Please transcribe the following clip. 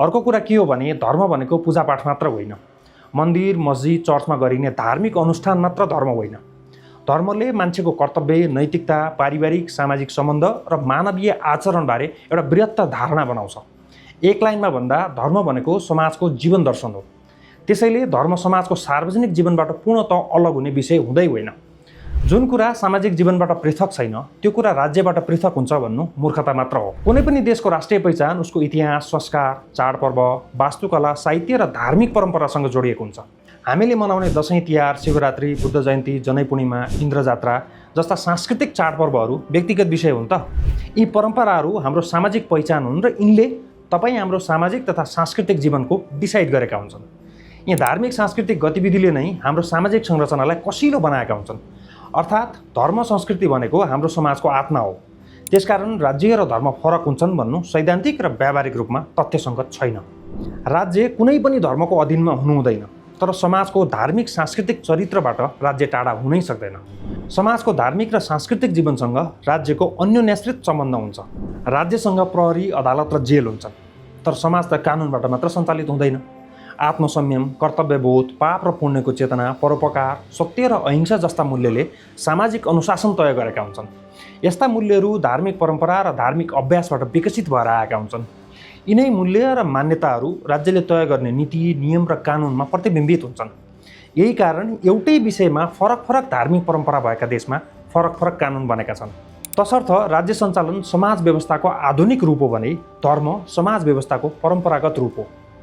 अर्को कुरा के हो भने धर्म भनेको पूजापाठ मात्र होइन, मन्दिर मस्जिद चर्चमा गरिने धार्मिक अनुष्ठान मात्र धर्म होइन। धर्मले मान्छेको कर्तव्य, नैतिकता, पारिवारिक सामाजिक सम्बन्ध र मानवीय आचरणबारे एउटा बृहत्तर धारणा बनाउँछ। एक लाइनमा भन्दा धर्म भनेको समाजको जीवन दर्शन हो। त्यसैले धर्म समाजको सार्वजनिक जीवनबाट पूर्णतः अलग हुने विषय हुँदै होइन। जुन कुरा सामाजिक जीवनबाट पृथक छैन त्यो कुरा राज्यबाट पृथक हुन्छ भन्नु मूर्खता मात्र हो। कुनै पनि देशको राष्ट्रिय पहिचान उसको इतिहास, संस्कार, चाडपर्व, वास्तुकला, साहित्य र धार्मिक परम्परासँग जोडिएको हुन्छ। हामीले मनाउने दशैं तिहार, शिवरात्रि, बुद्ध जयन्ती, जनै पूर्णिमा, इन्द्र जात्रा जस्ता सांस्कृतिक चाडपर्वहरू व्यक्तिगत विषय हुन् त। यी परम्पराहरू हाम्रो सामाजिक पहिचान हुन् र यिनले तपाईँ हाम्रो सामाजिक तथा सांस्कृतिक जीवनको डिसाइड गरेका हुन्छन्। यी धार्मिक सांस्कृतिक गतिविधिले नै हाम्रो सामाजिक संरचनालाई कसिलो बनाएका हुन्छन्। अर्थात् धर्म संस्कृति भनेको हाम्रो समाजको आत्मा हो। त्यसकारण राज्य र धर्म फरक हुन्छन् भन्नु सैद्धान्तिक र व्यावहारिक रूपमा तथ्यसङ्गत छैन। राज्य कुनै पनि धर्मको अधीनमा हुनु हुँदैन, तर समाजको धार्मिक सांस्कृतिक चरित्रबाट राज्य टाढा हुनै सक्दैन। समाजको धार्मिक र सांस्कृतिक जीवनसँग राज्यको अन्योन्याश्रित सम्बन्ध हुन्छ। राज्यसँग प्रहरी, अदालत र जेल हुन्छन्, तर समाज त कानुनबाट मात्र सञ्चालित हुँदैन। आत्मसंयम, कर्तव्यबोध, पाप र पुण्यको चेतना, परोपकार, सत्य र अहिंसा जस्ता मूल्यले सामाजिक अनुशासन तय गरेका हुन्छन्। यस्ता मूल्यहरू धार्मिक परम्परा र धार्मिक अभ्यासबाट विकसित भएर आएका हुन्छन्। यिनै मूल्य र मान्यताहरू राज्यले तय गर्ने नीति, नियम र कानुनमा प्रतिबिम्बित हुन्छन्। यही कारण एउटै विषयमा फरक फरक धार्मिक परम्परा भएका देशमा फरक फरक कानुन बनेका छन्। तसर्थ राज्य सञ्चालन समाज व्यवस्थाको आधुनिक रूप हो भने धर्म समाज व्यवस्थाको परम्परागत रूप हो।